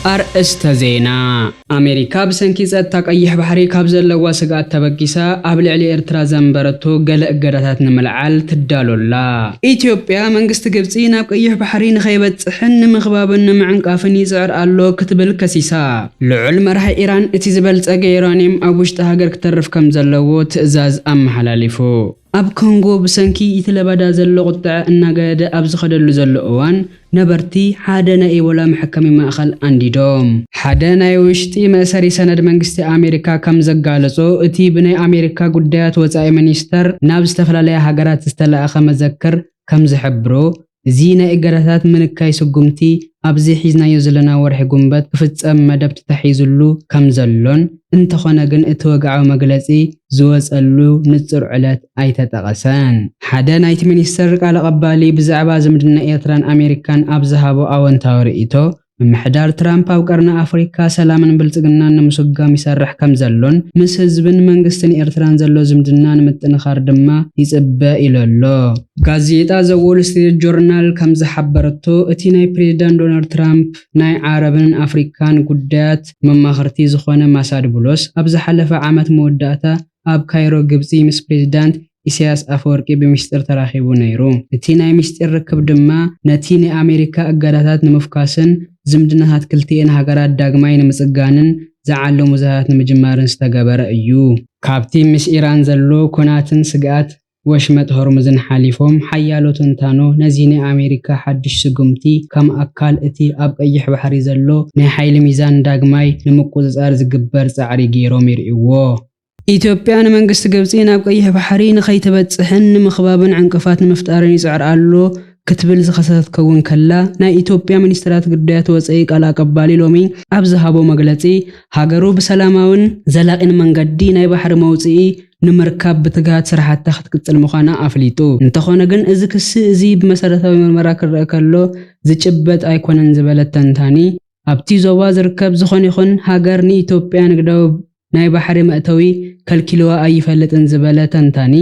ኣርእስተ ዜና። ኣሜሪካ ብሰንኪ ጸጥታ ቀይሕ ባሕሪ ካብ ዘለዋ ስግኣት ተበጊሳ ኣብ ልዕሊ ኤርትራ ዘንበረቶ ገለ እገዳታት ንምልዓል ትዳሎ ኣላ። ኢትዮጵያ መንግስቲ ግብጺ ናብ ቀይሕ ባሕሪ ንኸይበጽሕን ንምኽባብን ንምዕንቃፍን ይጽዕር ኣሎ ክትብል ከሲሳ። ልዑል መራሒ ኢራን እቲ ዝበልጸገ ዩራኒየም ኣብ ውሽጢ ሃገር ክተርፍ ከም ዘለዎ ትእዛዝ ኣመሓላሊፉ። ኣብ ኮንጎ ብሰንኪ እቲ ለበዳ ዘሎ ቁጥዐ እናገደደ ኣብ ዝኸደሉ ዘሎ እዋን፣ ነበርቲ ሓደ ናይ ኢቦላ መሐከሚ ማእኸል ኣንዲዶም። ሓደ ናይ ውሽጢ መእሰሪ ሰነድ መንግስቲ ኣሜሪካ ከም ዘጋለጾ፣ እቲ ብናይ ኣሜሪካ ጉዳያት ወጻኢ ሚኒስተር ናብ ዝተፈላለያ ሃገራት ዝተላእኸ መዘክር ከም ዝሕብሮ፣ እዚ ናይ እገዳታት ምንካይ ስጉምቲ ኣብዚ ሒዝናዮ ዘለና ወርሒ ጉንበት ክፍጸም መደብ ተታሒዙሉ ከም ዘሎን፣ እንተኾነ ግን እቲ ወግዓዊ መግለጺ ዝወጸሉ ንጹር ዕለት ኣይተጠቐሰን። ሓደ ናይቲ ሚኒስተር ቃል ኣቐባሊ ብዛዕባ ዝምድና ኤርትራን ኣሜሪካን ኣብ ዝሃቦ ኣወንታዊ ርእይቶ፣ ምምሕዳር ትራምፕ ኣብ ቀርኒ ኣፍሪካ ሰላምን ብልጽግናን ንምስጋም ይሰርሕ ከም ዘሎን ምስ ህዝብን መንግስትን ኤርትራን ዘሎ ዝምድና ንምጥንኻር ድማ ይጽበ ኢሉ ኣሎ። ጋዜጣ ዘ ዎል ስትሪት ጆርናል ከም ዝሓበረቶ፣ እቲ ናይ ፕሬዚዳንት ዶናልድ ትራምፕ ናይ ዓረብን ኣፍሪካን ጉዳያት መማኽርቲ ዝኾነ ማሳድ ቡሎስ ኣብ ዝሓለፈ ዓመት መወዳእታ ኣብ ካይሮ ግብጺ ምስ ፕሬዚዳንት ኢሳያስ ኣፈወርቂ ብሚስጢር ተራኺቡ ነይሩ። እቲ ናይ ሚስጢር ርክብ ድማ ነቲ ናይ ኣሜሪካ እገዳታት ንምፍካስን ዝምድናታት ክልቲኤን ሃገራት ዳግማይ ንምጽጋንን ዝዓለሙ ዛታት ንምጅማርን ዝተገበረ እዩ። ካብቲ ምስ ኢራን ዘሎ ኩናትን ስግኣት ወሽመጥ ሆርሙዝን ሓሊፎም፣ ሓያሎ ተንታኖ ነዚ ናይ ኣሜሪካ ሓድሽ ስጉምቲ ከም ኣካል እቲ ኣብ ቀይሕ ባሕሪ ዘሎ ናይ ሓይሊ ሚዛን ዳግማይ ንምቁጽጻር ዝግበር ጻዕሪ ገይሮም ይርእይዎ። ኢትዮጵያ ንመንግስቲ ግብጺ ናብ ቀይሕ ባሕሪ ንኸይትበጽሕን ንምኽባብን ዕንቅፋት ንምፍጣርን ይጽዕር ኣሎ ክትብል ዝኸሰሰት ከውን ከላ፣ ናይ ኢትዮጵያ ሚኒስትራት ጉዳያት ወጻኢ ቃል ኣቀባሊ ሎሚ ኣብ ዝሃቦ መግለጺ፣ ሃገሩ ብሰላማውን ዘላቒን መንገዲ ናይ ባሕሪ መውጽኢ ንምርካብ ብትግሃት ስራሕታ ክትቅጽል ምዃና ኣፍሊጡ። እንተኾነ ግን፣ እዚ ክሲ እዚ ብመሰረታዊ ምርመራ ክረአ ከሎ ዝጭበጥ ኣይኮነን ዝበለ ተንታኒ፣ ኣብቲ ዞባ ዝርከብ ዝኾነ ይኹን ሃገር ንኢትዮጵያ ንግዳዊ ናይ ባሕሪ መእተዊ ከልኪልዋ ኣይፈልጥን ዝበለ ተንታኒ፣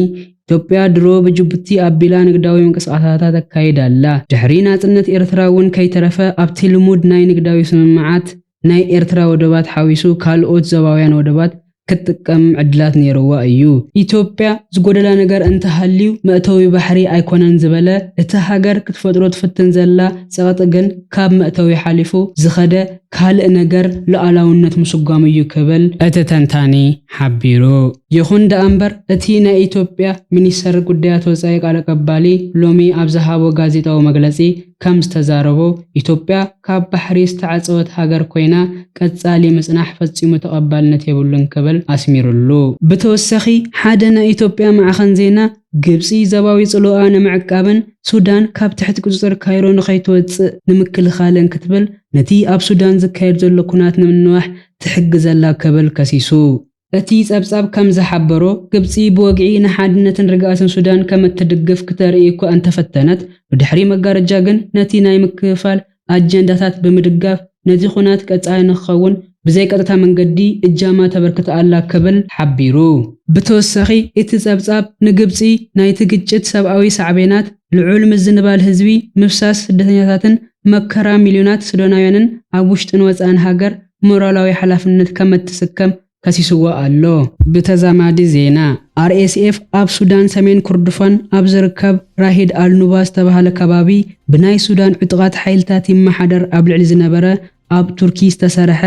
ኢትዮጵያ ድሮ ብጅቡቲ ኣቢላ ንግዳዊ ምንቅስቓሳታ ተካይድ ኣላ። ድሕሪ ናጽነት ኤርትራ እውን ከይተረፈ ኣብቲ ልሙድ ናይ ንግዳዊ ስምምዓት ናይ ኤርትራ ወደባት ሓዊሱ ካልኦት ዞባውያን ወደባት ክትጥቀም ዕድላት ነይርዋ እዩ። ኢትዮጵያ ዝጎደላ ነገር እንተሃልዩ መእተዊ ባሕሪ ኣይኮነን ዝበለ እቲ ሃገር ክትፈጥሮ ትፍትን ዘላ ጸቕጢ ግን ካብ መእተዊ ሓሊፉ ዝኸደ ካልእ ነገር ሉዓላውነት ምስጓም እዩ ክብል እቲ ተንታኒ ሓቢሩ። ይኹን ደኣ እምበር እቲ ናይ ኢትዮጵያ ሚኒስተር ጉዳያት ወጻኢ ቃል ኣቀባሊ ሎሚ ኣብ ዝሃቦ ጋዜጣዊ መግለጺ ከም ዝተዛረቦ፣ ኢትዮጵያ ካብ ባሕሪ ዝተዓጸወት ሃገር ኮይና ቀጻሊ ምጽናሕ ፈጺሙ ተቐባልነት የብሉን ክብል ኣስሚሩሉ። ብተወሳኺ ሓደ ናይ ኢትዮጵያ ማዕኸን ዜና ግብጺ ዞባዊ ጽልዋ ንምዕቃብን ሱዳን ካብ ትሕቲ ቁጽጽር ካይሮ ንኸይትወጽእ ንምክልኻልን ክትብል ነቲ ኣብ ሱዳን ዝካየድ ዘሎ ኩናት ንምንዋሕ ትሕግዘላ ክብል ከሲሱ። እቲ ጸብጻብ ከም ዝሓበሮ፣ ግብጺ ብወግዒ ንሓድነትን ርግኣትን ሱዳን ከም እትድግፍ ክተርኢ እኳ እንተፈተነት፣ ብድሕሪ መጋረጃ ግን ነቲ ናይ ምክፍፋል ኣጀንዳታት ብምድጋፍ ነቲ ኩናት ቀጻሊ ንክኸውን ብዘይቀጥታ መንገዲ እጃማ ተበርክት ኣላ ክብል ሓቢሩ። ብተወሳኺ እቲ ጸብጻብ ንግብጺ ናይቲ ግጭት ሰብኣዊ ሳዕቤናት ልዑል ምዝንባል ህዝቢ፣ ምፍሳስ ስደተኛታትን መከራ ሚልዮናት ሱዳናውያንን ኣብ ውሽጥን ወጻእን ሃገር ሞራላዊ ሓላፍነት ከም እትስከም ከሲስዎ ኣሎ። ብተዛማዲ ዜና፣ ኣር ኤስ ኤፍ ኣብ ሱዳን ሰሜን ኩርድፋን ኣብ ዝርከብ ራሂድ ኣልኑባ ዝተባህለ ከባቢ ብናይ ሱዳን ዕጡቓት ሓይልታት ይመሓደር ኣብ ልዕሊ ዝነበረ ኣብ ቱርኪ ዝተሰርሐ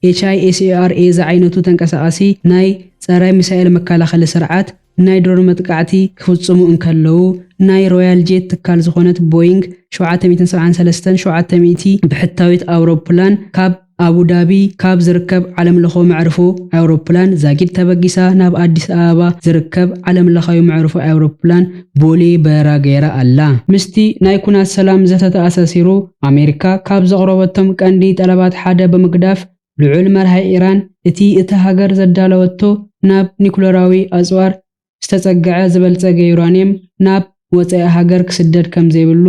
ኤች ኣይ ኤስ ኤ ኣር ኤ ዝዓይነቱ ተንቀሳቓሲ ናይ ጸረ ሚሳኤል መከላኸሊ ስርዓት ናይ ድሮን መጥቃዕቲ ክፍጽሙ እንከለዉ፣ ናይ ሮያል ጄት ትካል ዝኾነት ቦይንግ ሸውዓተ ሚእትን ሰብዓን ሰለስተን ሸውዓተ ሚእቲ ብሕታዊት ኣውሮፕላን ካብ ኣቡዳቢ ካብ ዝርከብ ዓለምለኸ መዕርፎ ኣውሮፕላን ዛጊድ ተበጊሳ ናብ ኣዲስ ኣበባ ዝርከብ ዓለምለኻዊ መዕርፎ ኣውሮፕላን ቦሌ በረራ ገይራ ኣላ። ምስቲ ናይ ኩናት ሰላም ዘተ ተኣሳሲሩ፣ ኣሜሪካ ካብ ዘቕረበቶም ቀንዲ ጠለባት ሓደ ብምግዳፍ፣ ልዑል መራሒ ኢራን እቲ እታ ሃገር ዘዳለወቶ ናብ ኒኩለራዊ ኣጽዋር ዝተጸግዐ ዝበልጸገ ዩራንየም ናብ ወጻኢ ሃገር ክስደድ ከም ዘይብሉ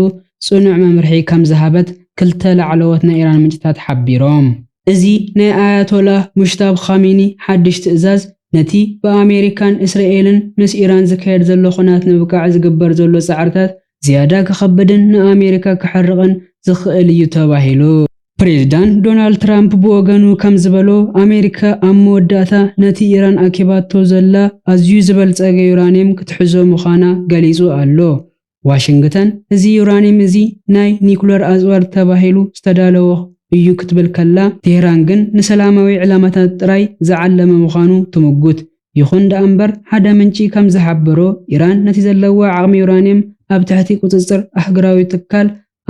ጽኑዕ መምርሒ ከም ዝሃበት ክልተ ላዕለዎት ናይ ኢራን ምንጭታት ሓቢሮም። እዚ ናይ ኣያቶላ ሙጅታብ ኻሜኒ ሓድሽ ትእዛዝ፣ ነቲ ብኣሜሪካን እስራኤልን ምስ ኢራን ዝካየድ ዘሎ ኹናት ንምብቃዕ ዝግበር ዘሎ ጻዕርታት ዝያዳ ከኸብድን ንኣሜሪካ ከሕርቕን ዝኽእል እዩ ተባሂሉ። ፕሬዝዳንት ዶናልድ ትራምፕ ብወገኑ ከም ዝበሎ፣ ኣሜሪካ ኣብ መወዳእታ ነቲ ኢራን ኣኪባቶ ዘላ ኣዝዩ ዝበልጸገ ዩራንየም ክትሕዞ ምዃና ገሊጹ ኣሎ። ዋሽንግተን፣ እዚ ዩራንየም እዚ ናይ ኒኩለር ኣጽዋር ተባሂሉ ዝተዳለወ እዩ ክትብል ከላ፣ ቴህራን ግን ንሰላማዊ ዕላማታት ጥራይ ዝዓለመ ምዃኑ ትምጉት። ይኹን ደኣ እምበር፣ ሓደ ምንጪ ከም ዝሓበሮ፣ ኢራን ነቲ ዘለዋ ዓቕሚ ዩራንየም ኣብ ትሕቲ ቁጽጽር ኣህጉራዊ ትካል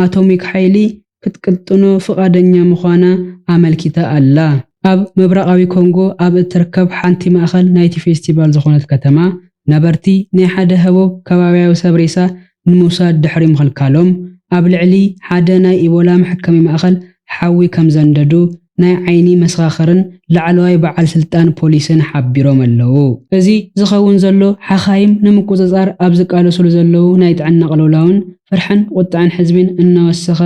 ኣቶሚክ ሓይሊ ክትቅጥኖ ፍቓደኛ ምዃና ኣመልኪታ ኣላ። ኣብ ምብራቓዊ ኮንጎ ኣብ እትርከብ ሓንቲ ማእኸል ናይቲ ፌስቲቫል ዝኾነት ከተማ፣ ነበርቲ ናይ ሓደ ህቡብ ከባብያዊ ሰብ ሬሳ ንምውሳድ ድሕሪ ምኽልካሎም፣ ኣብ ልዕሊ ሓደ ናይ ኢቦላ መሐከሚ ማእኸል ሓዊ ከም ዘንደዱ ናይ ዓይኒ መሰኻኽርን ላዕለዋይ በዓል ስልጣን ፖሊስን ሓቢሮም ኣለዉ። እዚ ዝኸውን ዘሎ፣ ሓኻይም ንምቁጽጻር ኣብ ዝቃለሱሉ ዘለዉ ናይ ጥዕና ቅልውላውን ፍርሕን ቁጥዐን ህዝቢን እናወሰኸ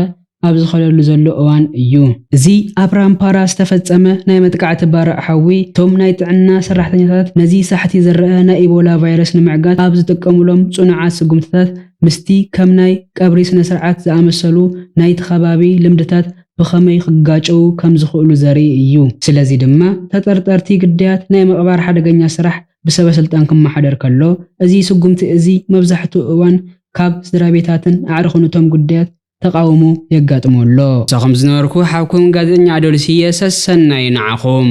ኣብ ዝኸደሉ ዘሎ እዋን እዩ። እዚ ኣብ ራምፓራ ዝተፈጸመ ናይ መጥቃዕቲ ባርዕ ሓዊ፣ እቶም ናይ ጥዕና ሰራሕተኛታት ነዚ ሳሕቲ ዝረአ ናይ ኢቦላ ቫይረስ ንምዕጋት ኣብ ዝጥቀሙሎም ጽኑዓት ስጉምትታት፣ ምስቲ ከም ናይ ቀብሪ ስነ ስርዓት ዝኣመሰሉ ናይቲ ከባቢ ልምድታት ብኸመይ ክጋጨዉ ከም ዝኽእሉ ዘርኢ እዩ። ስለዚ ድማ፣ ተጠርጠርቲ ግዳያት ናይ ምቕባር ሓደገኛ ስራሕ ብሰበ ስልጣን ክመሓደር ከሎ፣ እዚ ስጉምቲ እዚ መብዛሕትኡ እዋን ካብ ስድራ ቤታትን ኣዕሩኽን እቶም ግዳያት ተቓውሞ የጋጥሞ ኣሎ። ንሳኹም ዝነበርኩ ሓውኩም ጋዜጠኛ ኣዶልስ እየ። ሰሰናዩ ንዓኹም።